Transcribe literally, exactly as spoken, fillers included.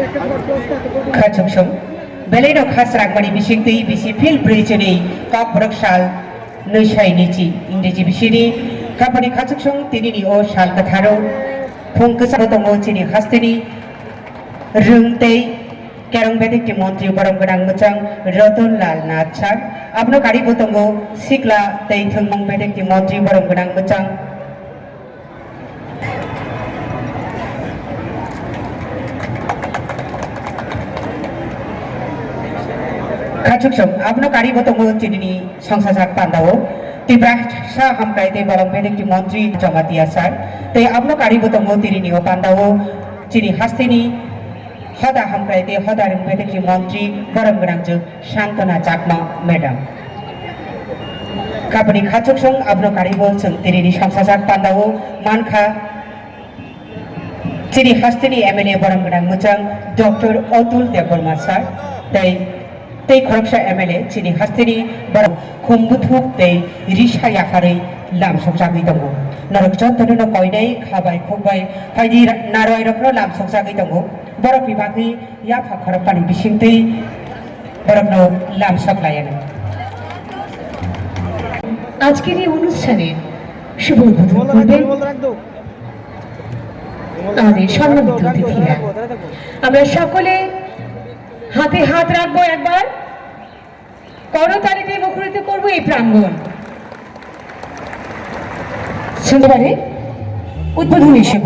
Khachuksong, belai no khasrang mani bising twi bisi phil brwi chini kok borok sal nwi sai ni chi Ingreji bisini khapani khachuksong tini ni o sal kwtharo phung kwcharo tongo chini hasteni rwng tei kerong bedekti montri borom gwnang mwchang Ratan Lal Nath sir, abono karibo tongo sikla tei thwngmung bedekti montri borom gwnang mwchang Khachuksong, abono karibo tongo chinini songsajak pandao. Tiprasa hamkrai tei bolong bedekti montri Jamatia sir. Tei abono karibo tongo tirini o pandao chini hasteni hoda hamkrai tei hoda rwng bedekti montri borom gwnang jwk Santana Chakma madam. Khapani khachuksong abono karibo chwng tirini songsajak pandao mankha. Chini hasteni M L A borom gwnang mwchang Doctor Atul Debbarma sir tei tei khoroksa M L A chini hasteni borom khum buthuk tei risa yapharwi lam sokjagwi tongo. Norok jotono no koinai khabai khukbai phaidi narwai rokno lam sokjagwi tongo. Borokni bagwi yapha khorokpani bisingtwi borokno lam sok laianw. আজকের এই অনুষ্ঠানে শুভ উদ্বোধন করবেন আমাদের সম্মানিত অতিথিরা। আমরা সকলে হাতে হাত রাখবো একবার, করতালিতে মুখরিত করবো এই প্রাঙ্গণ। শুনতে পারে উদ্বোধনী শুভ